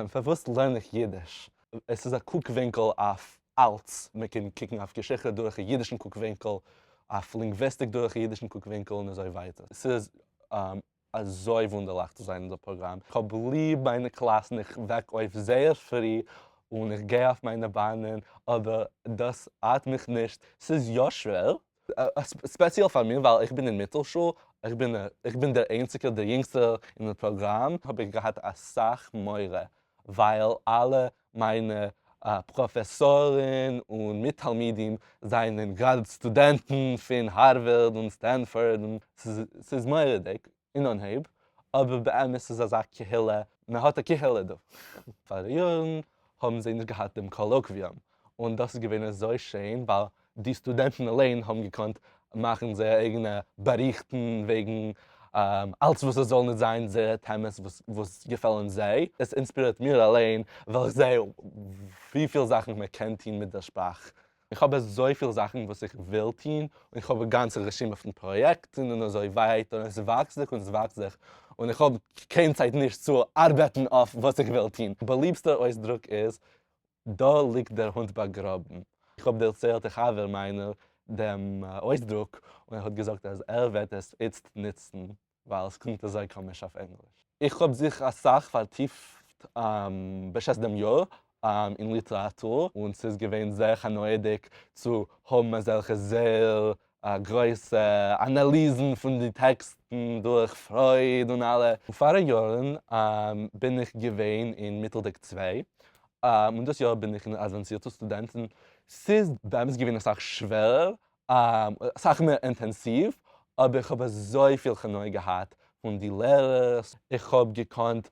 פארוואס לערן איך אידיש? עס איז א קוק-ווינקל אויף אלץ, מען קען קוקן אויף געשיכטע דורך א אידישן קוק-ווינקל, אויף לינגוויסטיק דורך א אידישן קוק-ווינקל און אזוי ווייטער. ס'איז אזוי וואונדערליך צו זיין אין דער פראגראם. איך האב ליב מיינע קלאסן, איך וועק אויף זייער פרי און איך גיי אויף מיינע באנען, אבער דאס ארט מיך נישט. ס'איז יא שווער, ספעציעל פאר מיר ווייל איך בין אין מיטלשול, איך בין איך בין דער איינציגער דער יונגסטער אין דער פראגראם, האב איך געהאט אסאך מורא ווייל אלע מיינע פראפעסארן און מיט-תלמידים זענען גראדע סטודענטן פון הארווארד און סטענפארד און ס'איז מורא'דיג אין אנהייב, אבער באמת ס'איז אזא קהילה, מען האט א קהילה דא. פאר יארן האבן זיי נישט געהאט דעם קאלאקוויום, און דאס איז געווען אזוי שיין ווייל די סטודענטן אליין האבן געקאנט מאכן זייער אייגענע באריכטן וועגן אלץ וואס עס זאל נישט זיין, זייערע טעמעס וואס געפעלן זיי. עס אינספירירט מיר אליין ווייל איך זע וויפיל זאכן מען קען טון מיט דער שפראך. איך האב אזויפיל זאכן וואס איך וויל טון, און איך האב א גאנצע רשימה פון פראיעקטן און אזוי ווייטער, און עס וואקסט זיך און עס וואקסט זיך, און איך האב קיין צייט נישט צו ארבעטן אויף וואס איך וויל טון. באליבסטער אויסדרוק איז, דא ליגט דער הונט באגראבן. איך האב דערציילט א חבר מיינער דעם אויסדרוק, און ער האט געזאגט אז ער וועט עס איצט נוצן, ווייל עס קלינגט אזוי קאמיש אויף ענגליש. איך האב זיך אסאך פארטיפט בשעת דעם יאר אין ליטעראטור, און ס'איז געווען זייער הנאה'דיג צו האבן אזעלכע זייער גרויסע אנאליזן פון די טעקסטן דורך פרויד און אלע. פאר א יארן בין איך געווען אין מיטלדיק צוויי, און דאס יאר בין איך אין אדוואנסירטע סטודענטן. ס'איז באמת געווען אסאך שווערער, אסאך מער אינטענסיוו, אבער איך האב אזויפיל הנאה געהאט פון די לערערס, איך האב געקאנט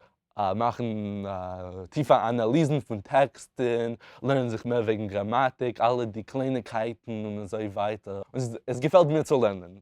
מאכן טיפע אנאליזן פון טעקסטן, לערנען זיך מער וועגן גראמאטיק, אלע די קלייניקייטן און אזוי ווייטער, און עס געפעלט מיר צו לערנען.